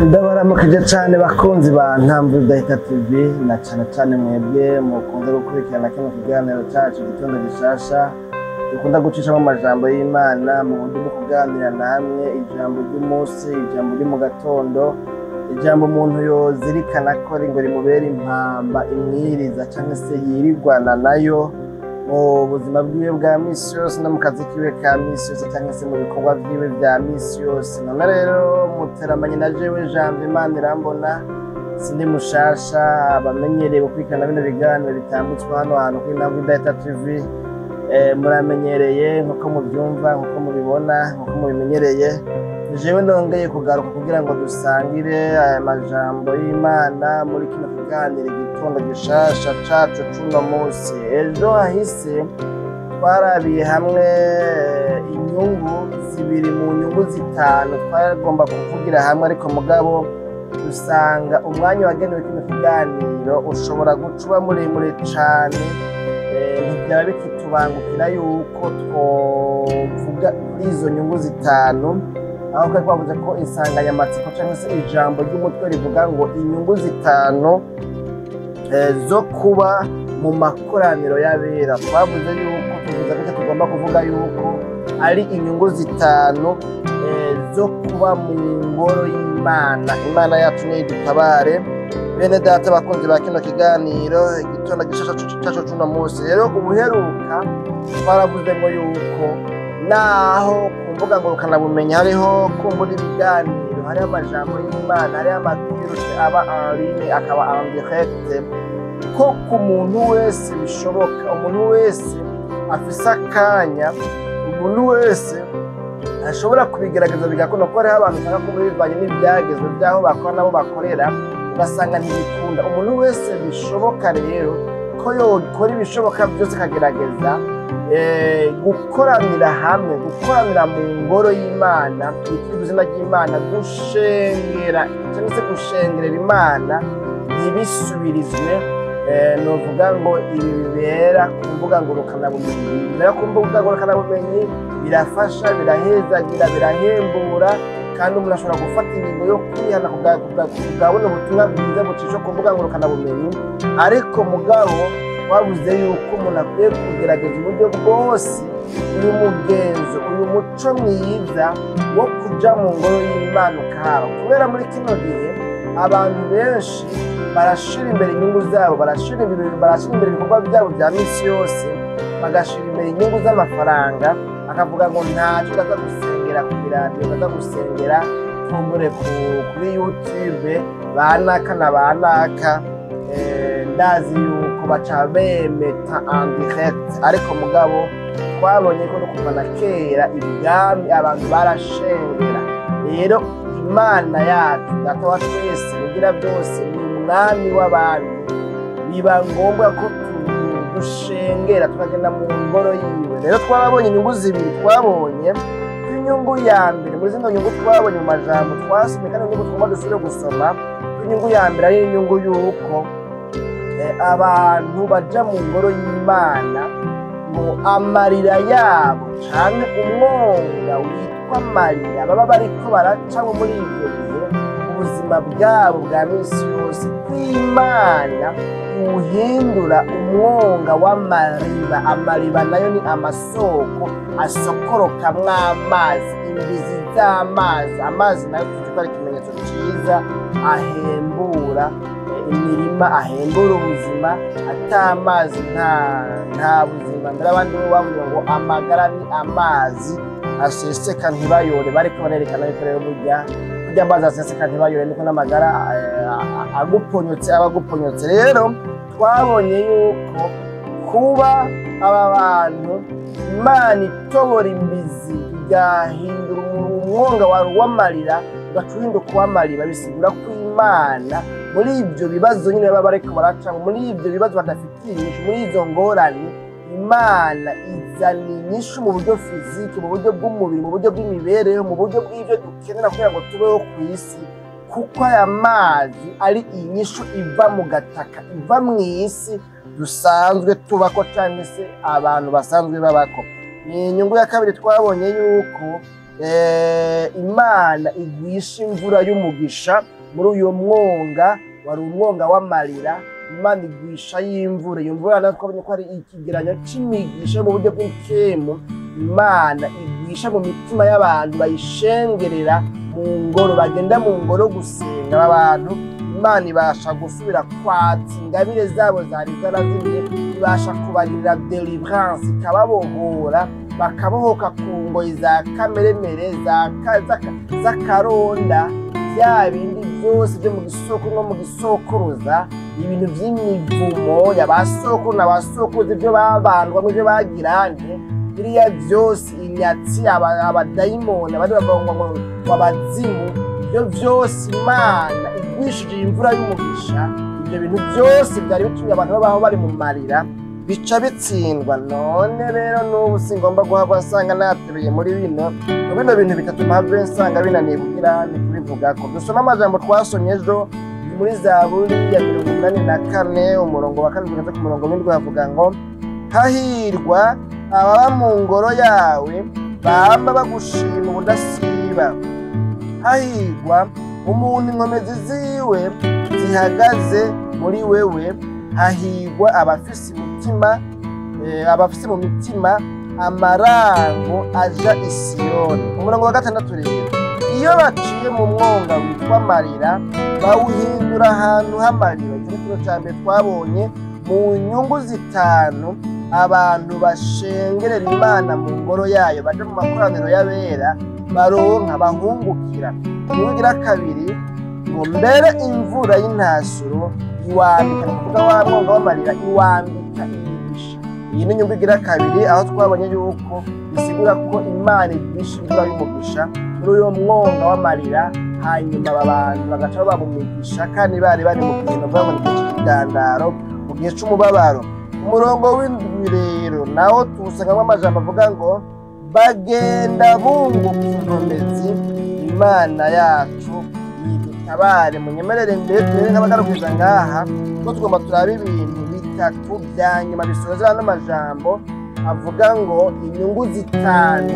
Ndabaramukije cane bakunzi ba Ntambwe Idahita TV, na cane cane mwebwe mukunze gukurikirana kino kiganiro cacu Igitondo Gishasha, dukunda gucishamo amajambo y'Imana mu buryo bwo kuganira namwe ijambo ry'umunsi, ijambo ryo mu gatondo, ijambo umuntu yozirikana ko ngo rimubera impamba imwiriza canke se yirirwana nayo mu buzima bwiwe bwa misi yose, no mu kazi kiwe ka misi yose, cyangwa se mu bikorwa vyiwe vya misi yose. None rero muteramanye na jewe Janvier Imana irambona, sindi mushasha. Abamenyereye gukurikirana bino biganiro bitambutswa hano hantu kuri Ntambwe Idahita TV, muramenyereye nkuko muvyumva, nkuko mubibona, nkuko mubimenyereye. Jewe nongeye kugaruka kugira ngo dusangire aya majambo y'Imana muri kino kiganiro Igitondo Gishasha cacu cuno musi. Ejo hahise twarabiye hamwe inyungu zibiri mu nyungu zitanu twagomba kuvugira hamwe, ariko mugabo dusanga umwanya wagenewe kino kiganiro ushobora guca uba muremure cane, ntivyaba bikitubangukira yuko twovuga kuri izo nyungu zitanu, aho twari twavuze ko insanganyamatsiko cyangwa se ijambo ry'umutwe rivuga ngo inyungu zitanu zo kuba mu makoraniro y'abera. Twavuze yuko tuvuze ko tugomba kuvuga yuko ari inyungu zitanu zo kuba mu ngoro y'Imana. Imana yacu niyo idutabare. Bene data bakunzi ba kino kiganiro Igitondo Gishasha cacu cuno munsi, rero ubuheruka twaravuze ngo yuko naho ku mbuga ngurukanabumenyi hariho kumbura ibiganiro, hariho amajambo y'Imana, hariho amaculte aba en ligne, akaba en direct, ko ku muntu wese bishoboka, umuntu wese afise akanya, umuntu wese ashobora kubigerageza bigakunda, kuko hariho abantu usanga kumbura bivanye n'ibyagezwe by'aho bakora nabo bakorera, ugasanga ntibikunda. Umuntu wese bishoboka rero ko yokora ibishoboka byose akagerageza gukoranira hamwe, gukoranira mu ngoro y'Imana yitwa izina ry'Imana, gushengera cyangwa se gushengerera Imana ntibisubirizwe, novuga ngo ibi bibera ku mbuga ngurukanabumenyi. Bibera ku mbuga ngurukanabumenyi birafasha, birahezagira, birahembura, kandi umuntu ashobora gufata ingingo yo kwihana ku bwa buno butumwa bwiza bucisha ku mbuga ngurukanabumenyi. Ariko mugabo wabuze yuko umuntu akwiye kugerageza uburyo bwose uyu mugenzo, uyu muco mwiza wo kuja mu ngoro y'Imana ukahaba, kubera muri kino gihe abantu benshi barashira imbere inyungu zabo, barashira imbere ibikorwa byabo bya misi yose, bagashira imbere inyungu z'amafaranga, akavuga ngo ntacyo ndaza gusengera ku iradiyo, ndaza gusengera kumbure kuri YouTube banaka na banaka, ndazi yuko baca bemeta en direct. Ariko mugabo twabonye ko no kuva na kera ibwami abantu barashengera. Rero Imana yacu, Data wa twese, Rugira byose, ni Umwami w'abami, biba ngombwa ko dushengera, tukagenda mu ngoro yiwe. Rero twarabonye inyungu zibiri. Twabonye ko inyungu ya mbere muri zino nyungu twabonye mu majambo twasomye, kandi inyungu tugomba dusubire gusoma, ko inyungu ya mbere ari inyungu y'uko abantu baja mu ngoro y'Imana ngo amarira yabo canke umwonga witwa amarira baba bariko baracamwo muri ivyo bihe ubuzima bwabo bwa misi yose, kw'Imana iwuhindura umwonga w'amariba. Amariba nayo ni amasoko asokorokamwo amazi, imbizi z'amazi. Amazi nayo tuzi ko ari ikimenyetso ciza, ahembura imirima, ahembura ubuzima. Ata amazi nta buzima. Mbere abandi bo bavuga ngo amagara ni amazi aseseka ntibayore, bariko barerekana yuko rero burya kurya amazi aseseka ntibayore niko n'amagara aguponyotse aba aguponyotse. Rero twabonye yuko kuba aba bantu Imana itobora imbizi, igahindura umwonga wari uw'amarira ugaca uhinduka uw'amariba, bisigura ko Imana muri ibyo bibazo nyine baba bariko baracamo, muri ibyo bibazo badafitiye inyishu, muri izo ngorane, Imana izana inyishu mu buryo physique, mu buryo bw'umubiri, mu buryo bw'imibereho, mu buryo bw'ibyo dukenera kugira ngo tubeho ku isi, kuko aya mazi ari inyishu iva mu gataka, iva mu isi dusanzwe tubako cyangwa se abantu basanzwe babako. Ni inyungu ya kabiri twabonye yuko Imana igwisha imvura y'umugisha muri uyu mwonga wari umwonga w'amarira. Imana igwisha y'imvura, iyo mvura natwe twabonye ko ari ikigeranyo c'imigisha mu buryo bw'inkemu. Imana igwisha mu mitima y'abantu bayishengerera mu ngoro, bagenda mu ngoro gusenga. Abantu Imana ibasha gusubira kwatsa ingabire zabo zari zarazimye, ibasha kubagirira deliverance, ikababohora, bakabohoka ku ngoyi za kameremere z'akaronda, bya bindi byose byo mu gisoko no mu gisokuruza, ibintu by'imivumo ya ba sokuru na ba sokuruza, ibyo babandwamo, ibyo bagiranye, biriya byose, inyatsi, abadayimoni, abandi bavuga ngo abazimu, ibyo byose Imana igwishije imvura y'umugisha. Ibyo bintu byose byari bitumye abantu babaho bari mu marira, bica bitsindwa. None rero n'ubu singomba guhabwa nsanga nateruye muri bino bintu bitatu mpave nsanga binaniye kugira ni kubivuga ko dusoma amajambo twasomye ejo muri Zaburi ya 84 umurongo wa 2 kugeza ku murongo w'indwi, havuga ngo hahirwa ababa mu ngoro yawe bama bagushima ubudasiba, hahirwa umuntu inkomezi ziwe zihagaze muri wewe, hahirwa abafise imitima abafise mu mitima amarango aja i Siyoni. Umurongo wa 6 rero, iyo baciye mu mwonga witwa amarira bawuhindura ahantu h'amarira. Icyo ni ikintu ca mbere twabonye mu nyungu zitanu abantu bashengerera Imana mu ngoro yayo, baje mu makoraniro y'abera, baronka bahungukira. Inyungu igira kabiri ngo mbere imvura y'intasuro iwambika, ni kuvuga wa mwonga w'amarira iwambika imigisha. Iyi ni inyungu igira kabiri, aho twabonye yuko bisigura ko Imana igwisha imvura y'umugisha muri uyo mwonga w'amarira, hanyuma aba bantu bagaca baba mu migisha kandi bari bari mu gihe bavuga ngo ni igihe c'ikigandaro, mu gihe c'umubabaro. Umurongo w'indwi rero nawo tuwusangamo amajambo avuga ngo bagenda bunguka inkomezi, Imana yacu yidutabare. Munyemerere mbere tumere nk'abagarukiza ngaha, ko tugomba turabe ibintu bitatu bya nyuma bisoza ano majambo avuga ngo inyungu zitanu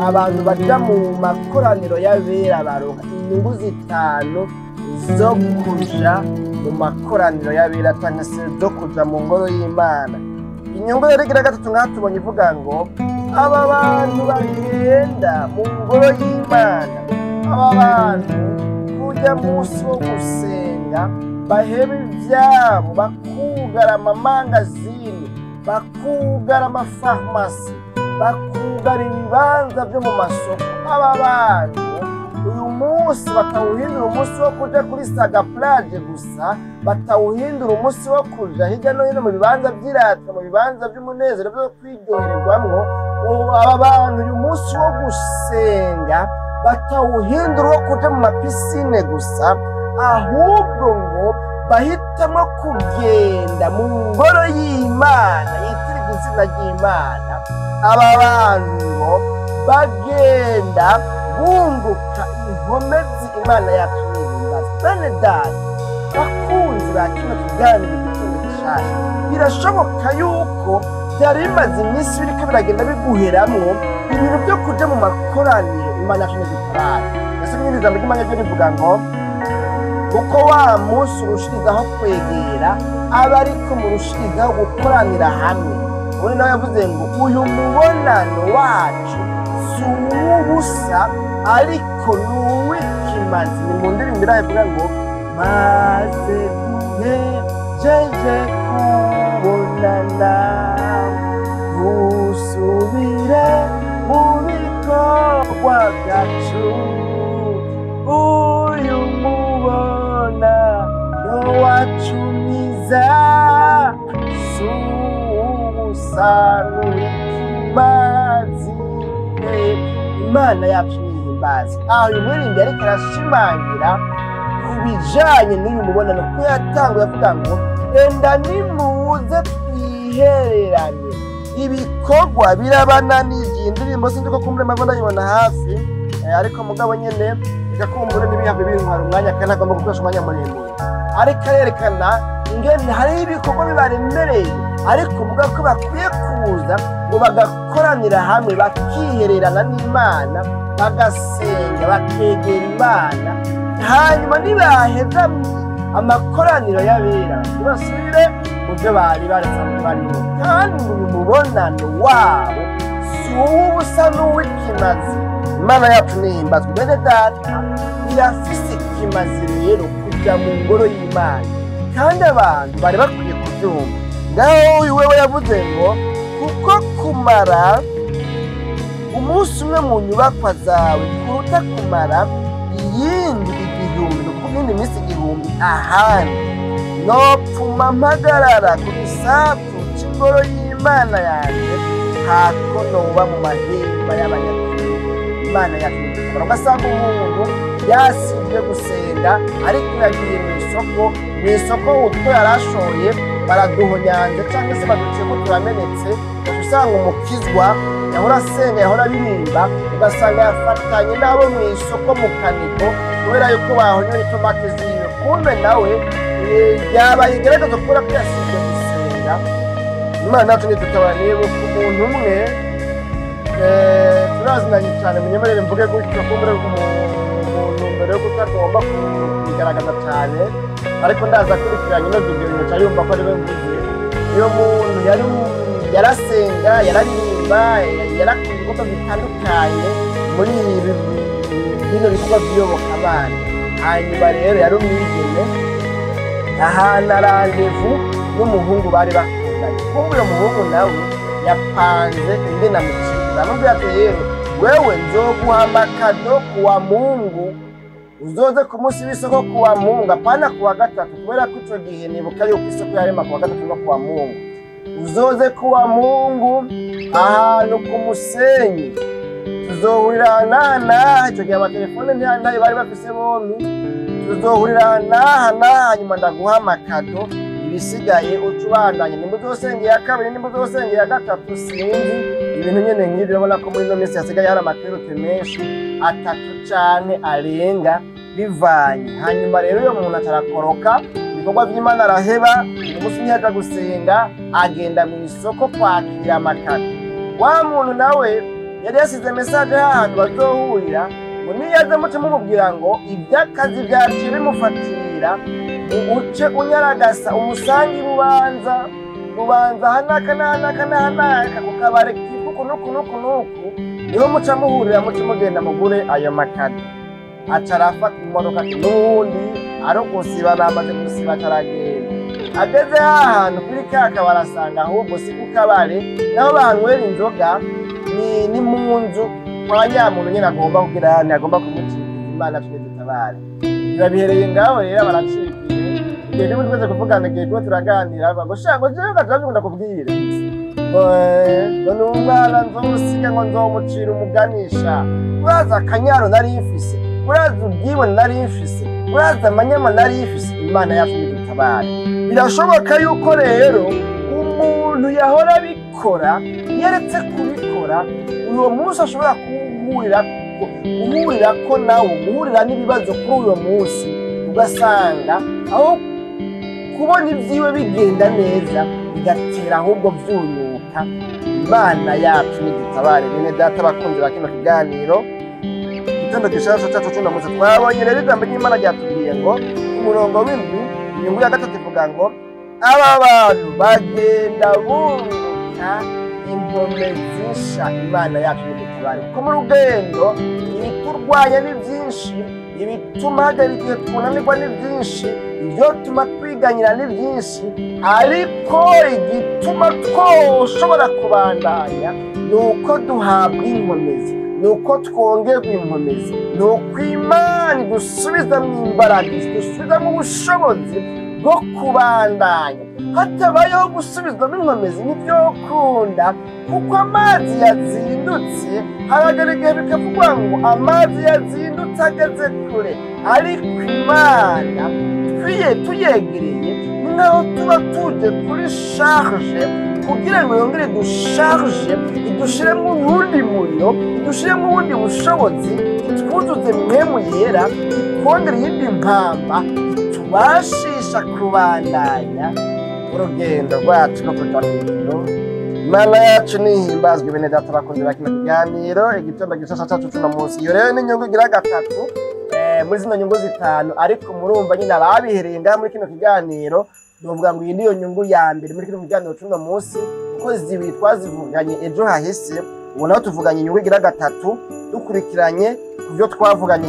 abantu baja mu makoraniro y'abera baronka, inyungu zitanu zo kuja mu makoraniro y'abera canke se zo kuja mu ngoro y'Imana. Inyungu rero igira gatatu ngaha tubonye ivuga ngo aba bantu bagenda mu ngoro y'Imana, aba bantu kurya munsi wo gusenga baheba ivyabo, bakugara amamangazini, bakugara amafarumasi, bakugara ibibanza vyo mu masoko. Aba bantu uyu munsi batawuhindura umunsi wo kuja kuri Saga Plage gusa, batawuhindura umunsi wo kuja hirya no hino mu bibanza vy'iratiro, mu bibanza vy'umunezero vyo kwiryohererwamwo. Aba bantu uyu munsi wo gusenga batawuhindura uwo kuja mu mapisine gusa, ahubwo ngo bahitamo kugenda mu ngoro y'Imana yitirirwa izina ry'Imana. Aba bantu ngo bagenda bunguka inkomezi Imana yacu n'ihimbaza. Bene data bakunzi ba kino kiganiro Igitondo Gishasha, birashoboka yuko byari bimaze iminsi biriko biragenda biguheramwo ibintu byo kuja mu makoraniro Imana yacu ntidutabare. Nasomye ijambo ry'Imana ryo rivuga ngo uko wa munsi urushirizaho kwegera aba ariko murushirizaho gukoranira hamwe. Ubundi nawe yavuze ngo uyu mubonano wacu si uw'ubusa ariko ni uw'ikimazi. Ni mu ndirimbo iravuga ngo maze duhejeje kubonana dusubire mu bikorwa byacu, uyu mubonano wacu mwiza si uw'ubusa n'uw'ikimazi. Imana yacu n'ihimbaza. Aho uyu muririmbyi ariko arashimangira ku bijanye n'uyu mubonano, kuko yatanguye avuga ngo enda nimuze twihererane, ibikorwa birabananije. Indirimbo sinzi ko kumbure mpamvu ndayibona hafi, ariko mugabo nyene reka kumbure n'ibihabwe bintwara umwanya kandi agomba gukoresha umwanya muremure. Ariko arerekana ingene hariho ibikorwa bibaremereye, ariko mugabo ko bakwiye kuza ngo bagakoranira hamwe bakihererana n'Imana Bagasenga, bakegera Imana, hanyuma nibaheza amakoraniro y'abera ntibasubire mu byo bari basanzwe barimo. Kandi uyu mubonano wabo si uw'ubusa n'uw'ikimazi. Imana yacu nihimbazwe. Bene data, irafise ikimazi rero kujya mu ngoro y'Imana, kandi abantu bari bakwiye kubyumva. Ngaho uyu wewe yavuze ngo kuko kumara umunsi umwe mu nyubakwa zawe kuruta kumara iyindi 1000, ni ukuvuga iyindi minsi 1000 ahandi. Nopfuma mpagarara ku gisapu c'ingoro y'Imana yanjye, hako noba mu mahema y'abanyagihugu. Imana yacu nidutabara. Ugasanga umuntu yasibye gusenga, ariko yagiye mu isoko, mu isoko utwo yarashoye baraduhonyanze cyangwa se baduciye ko turamenetse. Ugasanga umukizwa yahora asenga, yahora aririmba, ugasanga yafatanye n'abo mu isoko mu kaniko kubera yuko bahonyoye itomate ziwe. Kumbe nawe yabaye igaragaza kubera ko yasibye gusenga. Imana yacu nidutabara. Nibuka umuntu umwe turazinanye cyane, munyemerere mvuge gutyo kumbure umuntu mbere yo kutagomba kubigaragaza cyane, ariko ndaza akurikiranye ino video yoca yumva ko ariwe mvuze. Uyo muntu yarasenga, yararirimba, yarakora ibikorwa bitandukanye muri bino bikorwa by'iyobokamana. Hanyuma rero yari umwigeme, ahana randevu n'umuhungu bari bakundanye. Kumbe uyo muhungu nawe yapanze ingene amucika, amubwira ati rero wewe nzoguha amakado kuwa Mungu, uzoze ku munsi w'isoko kuwa Mungu, apana kuwa gatatu, kubera ko ico gihe nibuka yuko isoko yarema kuwa gatatu no kuwa Mungu. Uzoze kuwa Mungu ahantu ku musenyi, tuzohurira n'aha. Ico gihe amatelefone ntayo bari bafise bombi. Tuzohurira n'aha n'aha, hanyuma ndaguha amakado, ibisigaye uca ubandanye. Nimba uzosenga iya kabiri, nimba uzosenga iya gatatu, sinzi. Ibintu nyene nk'ivyo urabona ko muri ino minsi hasigaye hari amakerute menshi atatu cane arenga bivanye. Hanyuma rero uyo muntu atarakoroka ibikorwa vy'Imana araheba, umunsi ntiyaja gusenga, agenda mu isoko kwakira amakado. Wa muntu nawe yari yasize message y'ahantu bazohurira, ngo niyaza muce mumubwira ngo ivy'akazi vyaciye bimufatira, uce unyaragasa umusangi bubanza bubanza hanaka n'ahanaka n'ahanaka ku kabare kikuku nuku nuku nuku, niho muca muhurira, muce mugenda mugure ayo makado. Aca arafata imodoka ati n'ubundi ari ugusiba, bamaze gusiba, acaragenda. Ageze hahantu kuri ka kabare asanga ahubwo si ku kabare naho banywera inzoga, ni mu nzu kwa nyamuntu nyene agomba kugira agomba kumucika. Imana tujye dutabare. Bibabihereye ngaho rero baracikiye. Igihe kimwe twese kuvugana, igihe kimwe turaganira, ngo sha ngo jewe gaje ndakubwira ngo ni umwana nzomusiga, ngo nzomucira umuganisha. Uraza akanyaro nari mfise, uraza ubwibone nari mfise, uraza amanyama nari mfise. Imana yacu nidutabare. Birashoboka yuko rero umuntu yahora abikora yeretse kubikora, uwo munsi ashobora guhurira ko nawe guhurira n'ibibazo kuri uwo munsi, ugasanga aho kubona ibyiwe bigenda neza bigatera ahubwo vyunyuka. Imana yacu nidutabare. Bene data bakunzi ba kino kiganiro, igitondo gishasha cacu c'uno munsi, twabonye rero ijambo ry'Imana ryatubwiye ngo umurongo w'indwi inyungu ya gatatu ivuga ngo aba bantu bagenda bunguka inkomezi. Imana yacu nidutabare, kuko mu rugendo ibiturwanya ni byinshi, ibituma hagera igihe tunanirwa ni byinshi, ibyo tuma twiganyira ni byinshi, ariko igituma twoshobora kubandanya ni uko duhabwa inkomezi, ni uko twongerwa inkomezi, ni uko Imana idusubizamo imbaraga, idusubizamo ubushobozi bwo kubandanya. Hatabayeho gusubizwamo inkomezi ntibyokunda, kuko amazi yazindutse haragera igihe bikavugwa ngo amazi yazindutse ageze kure, ariko Imana tuyegereye ni nkaho tuba tuje kuri charge kugira ngo yongere dusharge, idushiremo uwundi muriro, idushiremo ubundi bushobozi, itwuzuze mwemu yera, itwongere iyindi mpamba itubashisha kubandanya urugendo rwacu no kuja mw'ijuru. Imana yacu nihimbazwe. Bene data bakunze bakina kiganiro igitondo gishasha cacu cuno munsi. Iyo rero ni inyungu igira gatatu muri zino nyungu zitanu, ariko murumva nyine ababihereye ngaha muri kino kiganiro, novuga ngo iyi niyo nyungu ya mbere muri kino kiganiro cuno munsi, kuko zibiri twazivuganye ejo hahise. Ubu naho tuvuganye inyungu igira gatatu dukurikiranye ku byo twavuganye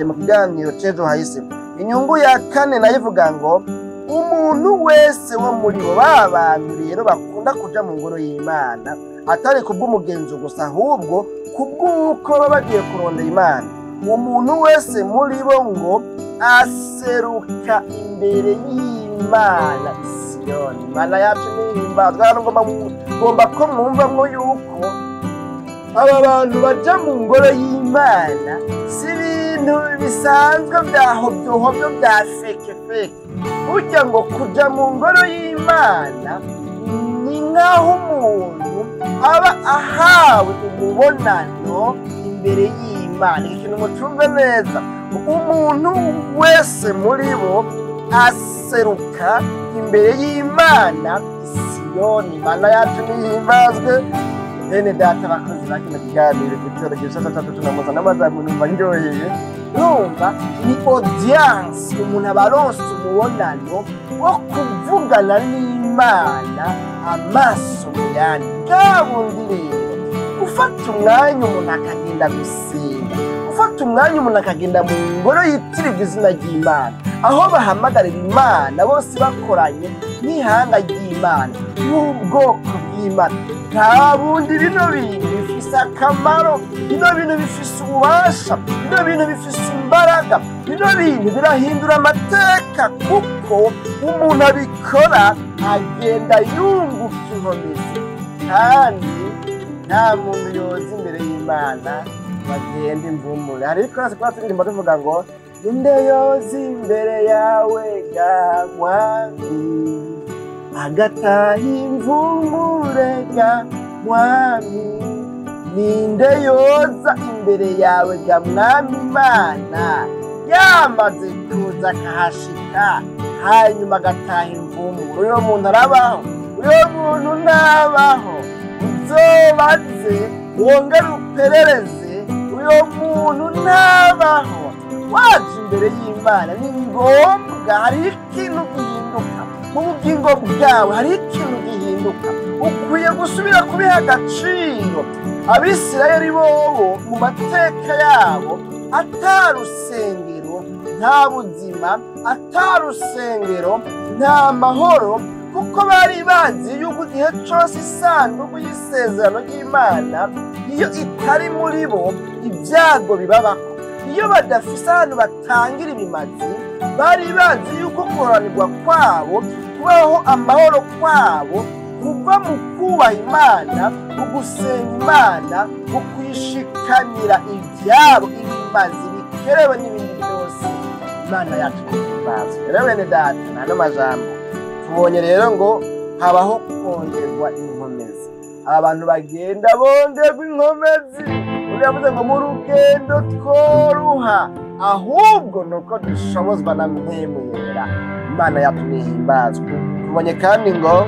mu kiganiro c'ejo hahise. Inyungu ya kane nayo ivuga ngo umuntu wese wo muri bo, ba bantu rero bakunda kuja mu ngoro y'Imana atari kubw'umugenzo gusa, ahubwo kubw'uko baba bagiye kurondera Imana, umuntu wese muri bo ngo aseruka imbere y'Imana Isiyoni. Imana yacu nihimbazwa. Hano ngomba ko mwumvamwo yuko aba bantu baja mu ngoro y'Imana si ibintu bisanzwe bya hobyohobyo bya feke feke. Burya ngo kuja mu ngoro y'Imana ni nk'aho umuntu aba ahawe umubonano imbere y'Imana. Iki kintu mucumve neza, umuntu wese muri bo aseruka imbere y'Imana Isiyoni. Imana yacu nihimbazwe. Bene data bakozi ba kino kiganiro igitondo gishasha cacu tunamuza n'amajambo numva ndyoheye. Numva ni audience, umuntu aba aronse umubonano wo kuvugana n'Imana amaso mu yandi. Bwa bundi rero gufata umwanya umuntu akagenda gusenga, gufata umwanya umuntu akagenda mu ngoro yitirirwa izina ry'Imana, aho bahamagarira Imana bose bakoranye n'ihanga ry'Imana n'ubwoko bw'Imana. Nta bundi bino bintu bifise akamaro, bino bintu bifise ububasha, bino bintu bifise imbaraga, bino bintu birahindura amateka, kuko umuntu abikora agenda yunguka inkomezi, kandi nta muntu yoza imbere y'Imana bagenda imvumure. Ariko hasi kuba turirimba tuvuga ngo ninde yoza imbere yawe ga mwami, agataha imvumure ga mwami, ninde yoza imbere yawe ga mwami Imana, yamaze kuza akahashika hanyuma agataha imvumure. Uyo muntu arabaho? Uyo muntu ntabaho. Uzobaze wongere uperereze, uyo muntu ntabaho. Waje imbere y'Imana ni ngombwa, hari ikintu gihinduka mu bugingo bwawe, hari ikintu gihinduka, ukwiye gusubira kubiha agaciro. Abisirayeli bobo mu mateka yabo atarusengero nta buzima, atarusengero nta mahoro, kuko bari bazi yuko igihe cose isanduku y'isezerano ry'Imana iyo itari muri bo ibyago bibabako. Iyo badafise ahantu batangira ibimazi, bari bazi yuko kuroranirwa kwabo, kubaho amahoro kwabo kuva mu kubaha Imana, mu gusenga Imana, mu kwishikanira ibyabo, ibimazi bikerewe n'ibindi byose. Imana yacu nihimbazwe. Rero bene data, n'ano majambo tubonye rero ngo habaho kongerwa inkomezi. Aba bantu bagenda bongerwa inkomezi. Undi yavuze ngo mu rugendo tworuha, ahubwo nuko dushobozwa na Mpwemu Yera. Imana yacu nihimbazwe. Tubonye kandi ngo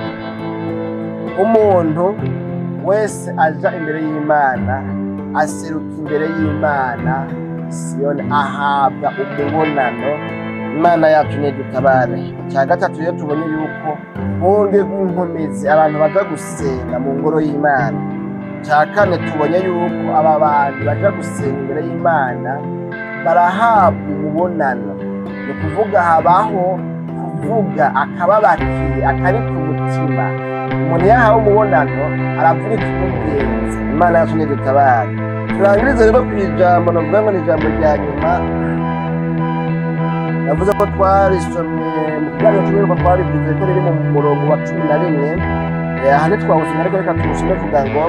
umuntu wese aja imbere y'Imana, aseruka imbere y'Imana Isiyoni, ahabwa umubonano. Imana yacu nidutabare. Icya gatatu rero tubonye yuko bongerwa inkomezi abantu baja gusenga mu ngoro y'Imana. Icya kane tubonye yuko aba bantu baja gusenga imbere y'Imana barahabwa umubonano. Ni ukuvuga habaho kuvuga akababakiye akari ku mutima. Umuntu yahawe umubonano aravuga ikimugenza. Imana yacu nidutabare. Turangirize rero ku ijambo navuga ngo ni ijambo rya nyuma. Navuze ko twarisomye mu kiganiro cy'uko twarivuze ko riri mu murongo wa 11. Aha ntitwawusomye, ariko reka tuwusome kugira ngo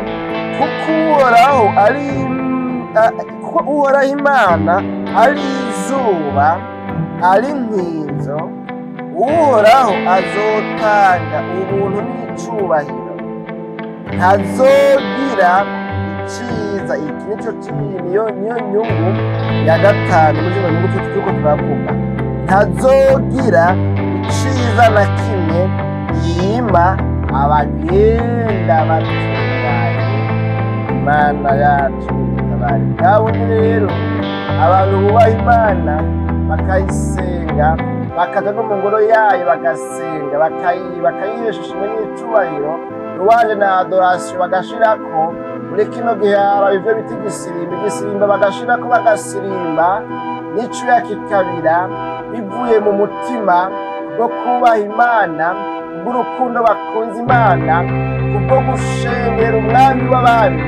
kuko Uhoraho ari kuko Uhoraho Imana ari izuba, ari nkinzo, Uhoraho azotanga ubuntu n'icubahiro, ntazogira iciza. Iki nico niyo nyungu ya gatanu muri zino nyungu turiko turavuga. Ntazogira iciza na kimwe yima Abagenda batunganye, Imana yacu itabare. Bwabone rero abantu bubaha Imana bakayisenga, bakaja no mu ngoro yayo bagasenga, bakayihesha ishimwe n'icubahiro, louange na adoration bagashirako. Muri kino gihe haraba ivyo bita igisirimba, igisirimba bagashirako, bagasirimba n'icuya kikabira, bivuye mu mutima bwo kubaha Imana, bw'urukundo bakunze Imana, kubwo gushengera Umwami w'abami.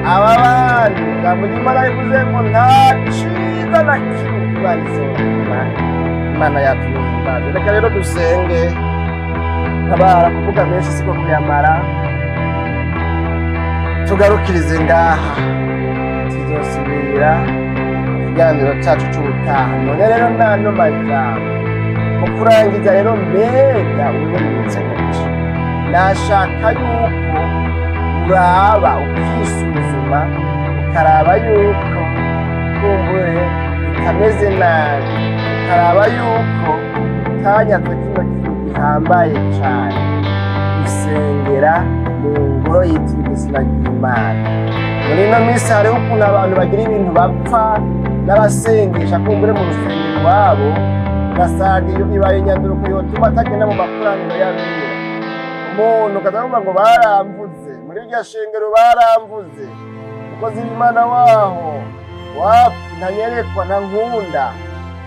Aba bantu ijambo ry'Imana rivuze ngo nta ciza na kimwe Imana izorema. Imana yacu nihimbaze. Reka rero dusenge. Tabara kuvuga menshi siko kuyamara, tugarukirize ngaha, tuzosubira mu kiganiro cacu c'ubutaha. None rero nano majambo mu kurangiza rero, mbega wewe bimeze gute? Nashaka yuko uraba ukisuzuma, ukaraba yuko kumbure bitameze nabi, ukaraba yuko utanyazwe kino kintu gihambaye cane, gusengera mu ngoro yitiriwe izina ry'Imana. Muri ino minsi hariho ukuntu abantu bagira ibintu bapfa n'abasengesha kumbure mu rusengero iwabo, ugasanga iyo ibaye inyanduruko yotuma atagenda mu makoraniro y'abera. Umuntu ukaza ngo baramvuze muri iryo shengero, baramvuze umukozi w'Imana waho wapi, ntanyerekwa, ntankunda,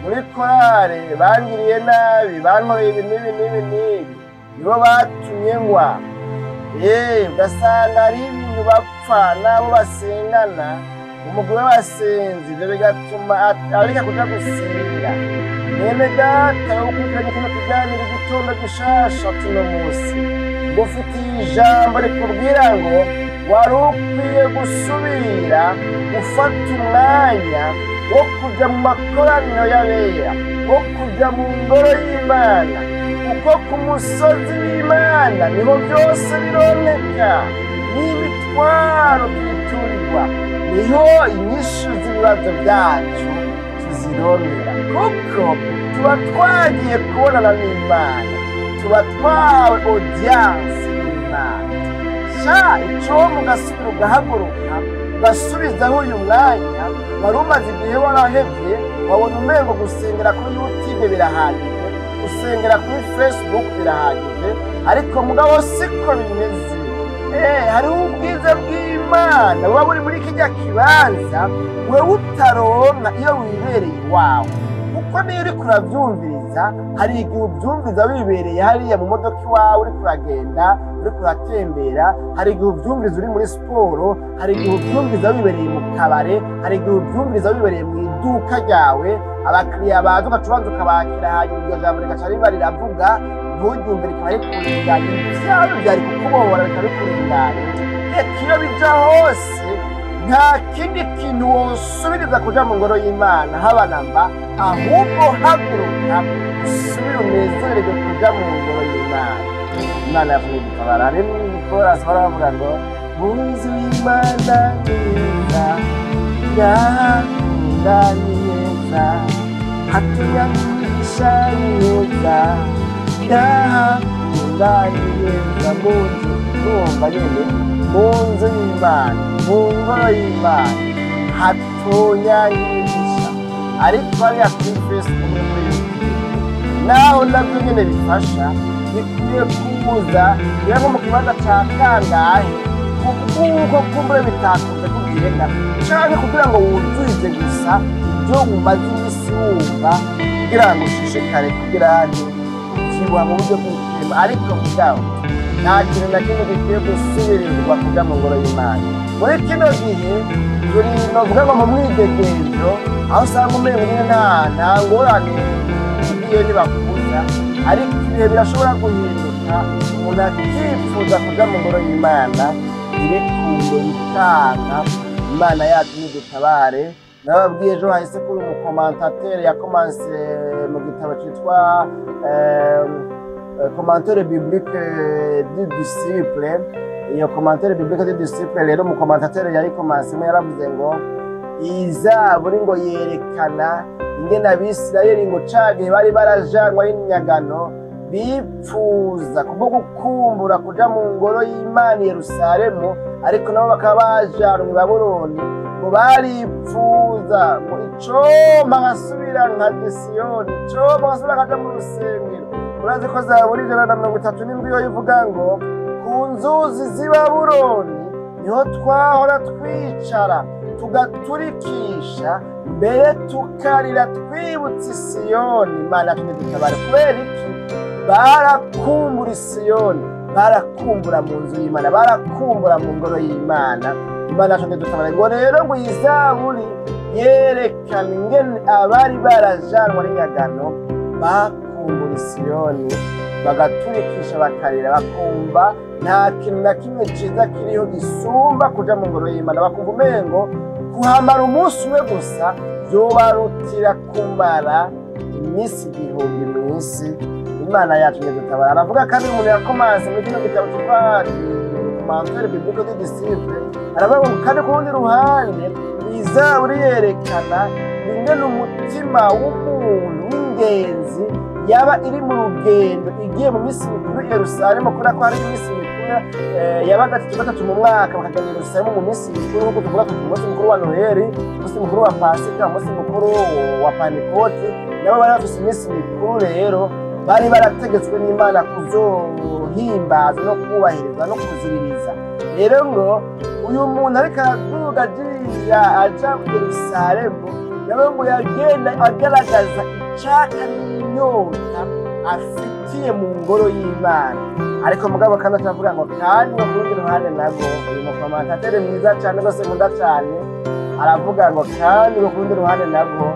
muri korale bangiriye nabi, bankoreye ibi n'ibi n'ibi n'ibi, nibo batumye ngwa. Ugasanga hariho ibintu bapfa n'abo basengana, umugwi w'abasenzi, ivyo bigatuma areka kuja gusenga. Mwene data ukurikiranye kino kiganiro Igitondo Gishasha cuno musi, ngufitiye ijambo rikubwira ngo wari ukwiye gusubira gufata umwanya wo kuja mu makoraniro y'abera, wo kuja mu ngoro y'Imana, kuko ku musozi w'Imana niho byose bironeka, n'imitwaro twiturirwa, niho inyishu z'ibibazo byacu tuzironera, kuko tuba twagiye kubonana n'Imana, tuba twawe audience n'Imana. Sha icomo ugasubira ugahaguruka, ugasubizaho uyu mwanya wari umaze igihe warahevye, wabona umengo gusengera kuri YouTube birahagije, gusengera kuri Facebook birahagije, ariko mugabo siko bimeze. Hariho ubwiza bw'Imana buba buri muri kirya kibanza wewe utaronka iyo wibereye iwawe, kuko niyo uriko uravyumviriza hari igihe uvyumviza wibereye hariya mu modoka iwawe, uriko uragenda, uriko uratembera, hari igihe uvyumviriza uri muri siporo, hari igihe uvyumviriza wibereye mu kabare, hari igihe uvyumviriza wibereye mu iduka ryawe, abakiriya baza ugaca ubanza ukabakira, hanyuma iryo jambo rigaca riba riravuga, nturyumve rikaba rikurenganya, ivyaba vyari kukubohora bikaba bikurenganya. Reka iyo bija hose nta kindi kintu wosubiriza kuja mu ngoro y'Imana haba namba, ahubwo haguruka usubire unezererwe kuja mu ngoro y'Imana. Imana yavuye gutabara. Harimo korasi baravuga ngo mu nzu y'Imana neza, ndahakunda ni heza, hatunyagisha ni heza, ndahakunda ni heza. Mu nzu, urumva nyene, mu nzu y'Imana, mu ngoro y'Imana hatunyanyigisha. Ariko hariya kuri Facebook no muri YouTube naho navyo nyene bifasha, bikwiye kuza niba nko mu kibanza ca kangahe, kubw'uko kumbure bitakunze kugenda, canke kugira ngo wuzurize gusa ivyo umaze imisi wumva, kugira ngo ushishikare kugira nti ukibwa mu buryo bw'umutima. Ariko mugabo nta kintu na kimwe gikwiye gusubirizwa kuja mu ngoro y'Imana. Muri kino gihe turi novuga ngo mu mwidegemvyo, aho usanga umengo nyene nta ngorane ugiye ntibakubuza, ariko ibihe birashobora guhinduka, umuntu akifuza kuja mu ngoro y'Imana ntibikunde bikanga. Imana yacu nidutabare. Nababwiye ejo hahise kuri umucommentateur yakomanse mu gitabo citwa Commentaire biblique du disciple. Iyo Commentaire biblique du disciple rero, umucommentateur yayikomansemo yaravuze ngo izaburi ngo yerekana ingene Abisirayeli ngo cagihe bari barajanwa n'inyagano. bipfuza kubwo gukumbura kuja mu ngoro y'Imana i Yerusalemu, ariko nabo bakaba bajanwe i Babuloni, ngo baripfuza ngo icompa nkasubira nkaja i Siyoni, icompa nkasubira nkaja mu rusengero. Murazi ko Zaburi 137 yo ivuga ngo ku nzuzi z'i Babuloni niho twahora twicara tugaturikisha, mbere tukarira twibutse Siyoni. Imana yacu nidutabare. Kubera iki? Barakumbura Siyoni, barakumbura mu nzu y'Imana, barakumbura mu ngoro y'Imana. Imana yacu nidutabare. Ngo rero ngo iyi zaburi yerekana ingene abari barajanwa n'inyagano bakumbura Siyoni, bagaturikisha, bakarira, bakumva nta kintu na kimwe ciza kiriho gisumba kuja mu ngoro y'Imana. Bakumva umengo kuhamara umunsi umwe gusa vyobarutira kumara iminsi 1000 mw'isi. Imana yacu nidutabara. Aravuga kandi umuntu yakomanse muri kino gitabo cyitwa Commentaire biblique du disciple, aravuga ngo kandi ku rundi ruhande izaburi yerekana ingene umutima w'umuntu w'ingenzi yaba iri mu rugendo igiye mu minsi mikuru i Yerusalemu, kubera ko hari iminsi mikuru yabaga gatatu mu mwaka, bakagenda i Yerusalemu mu minsi mikuru, nk'uko tuvuga tuti umunsi mukuru wa Noheli, umunsi mukuru wa Pasika, umunsi mukuru wa Pantekoti. Nabo bari bafise iminsi mikuru rero bari barategetswe n'Imana kuzohimbaza no kubahiriza no kuziririza. Rero ngo uyu muntu ariko araduga agiye aja Yerusalemu, nawe ngo yagenda agaragaza icaka n'inyota afitiye mu ngoro y'Imana. Ariko mugabo kandi atavuga ngo kandi ngo ku rundi ruhande nabwo uyu mukomantateri mwiza cyane rwose nkunda cyane aravuga ngo kandi ngo ku rundi ruhande nabwo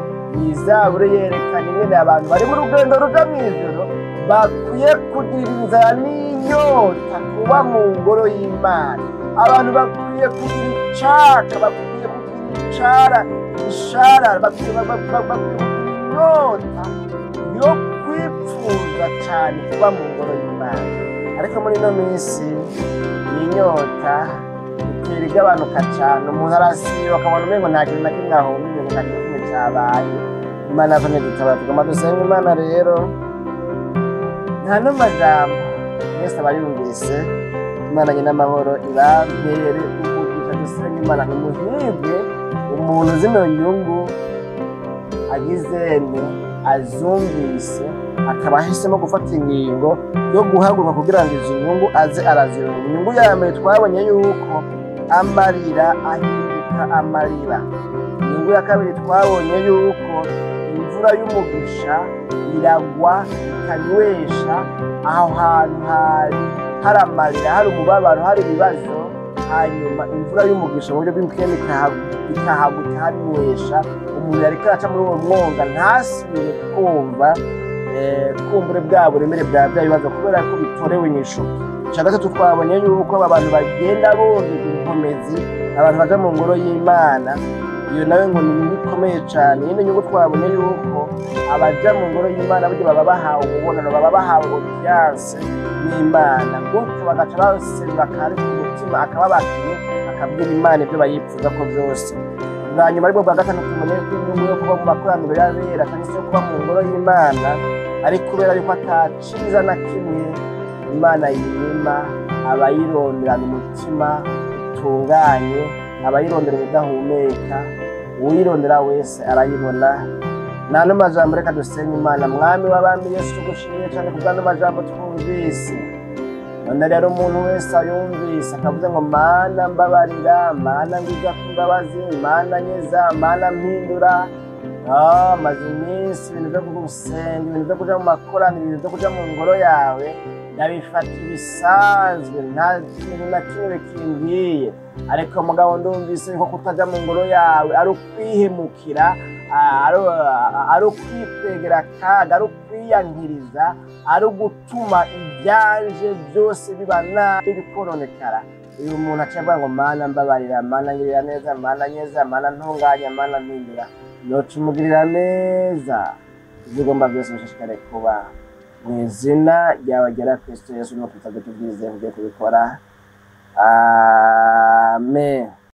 izaburi yerekana ingene abantu bari mu rugendo ruja mw'ijoro bakwiye kugira inzara n'inyota kuba mu ngoro y'Imana. Abantu bakwiye kugira icaka, bakwiye kugira icara ishara, bakwiye kugira inyota yo kwipfuza cyane kuba mu ngoro y'Imana. Ariko muri ino minsi iyi nyota itera igabanuka cyane, umuntu arasiba akabona umengo nta kintu na kimwe ahomba, umengo nta kintu na kimwe cyabaye. Imana yacu nidutabara. Tugomba dusenga Imana rero nta n'amajambo mwese abayumvise. Imana nyina amahoro ibambere umugisha. Dusenga Imana ntimuhirwe umuntu zino nyungu agizene azumvise akaba ahisemo gufata ingingo yo guhaguruka kugira ngo izo nyungu aze arazironka. Inyungu ya mbere twabonye yuko amarira ahinduka amarira. Inyungu ya kabiri twabonye yuko imvura y'umugisha iragwa ikanywesha aho hantu hari amarira, hari umubabaro, hari ibibazo. Hanyuma imvura y'umugisha mu buryo bw'imikene ikahagwa ikahanywesha. Umuntu yariko araca muri uwo mwonga ntasubire kumva kumbure bwa buremere bwa bya bibazo kubera ko bitorewe inyishu. Ica gatatu twabonye yuko aba bantu bagenda bongerwa inkomezi, abantu baja mu ngoro y'Imana. Iyo nawe ngo ni inyungu ikomeye cyane. Iyindi nyungu twabonye yuko abaja mu ngoro y'Imana burya baba bahawe umubonano, baba bahawe audience n'Imana, gutyo bagaca baserura akari ku mutima akababakiye, akabwira Imana ibyo bayipfuza ko byose. Bwa nyuma aribwo bwa gatanu tumenye ko inyungu yo kuba mu makoraniro y'abera cyangwa se yo kuba mu ngoro y'Imana ari kubera yuko ataciza na kimwe Imana yima abayironderana umutima utunganye, abayirondera ubudahumeka. Uwirondera wese arayibona. Nta n'amajambo, reka dusenga Imana. Mwami w'abami Yesu, tugushimiye cyane kubw'ano majambo twumvise. None rero umuntu wese ayumvise akavuze ngo Mana mbabarira, Mana ngwiza ku mbabazi, Mana nyeza, Mana mpindura. Maze iminsi ibintu byo gusenga, ibintu byo kuja mu makoraniro, ibintu byo kuja mu ngoro yawe ndabifata ibisanzwe, nta kintu na kimwe bikimbwiye. Ariko mugabo ndumvise ko kutaja mu ngoro yawe ari ukwihemukira, ari ukwikwegera akaga, ari ukwiyankiriza, ari ugutuma ibyanje byose biba nabi bikononekara. Uyu muntu aca avuga ngo Mana mbabarira, Mana ngirira neza, Mana nyeza, Mana ntunganya, Mana mpindura. Noca umugirira neza, ibyo ugomba byose bishishikare kuba mu izina ryawe ryera Kristo Yesu, nuko tutabyo tubyizeye tugiye kubikora. Amen.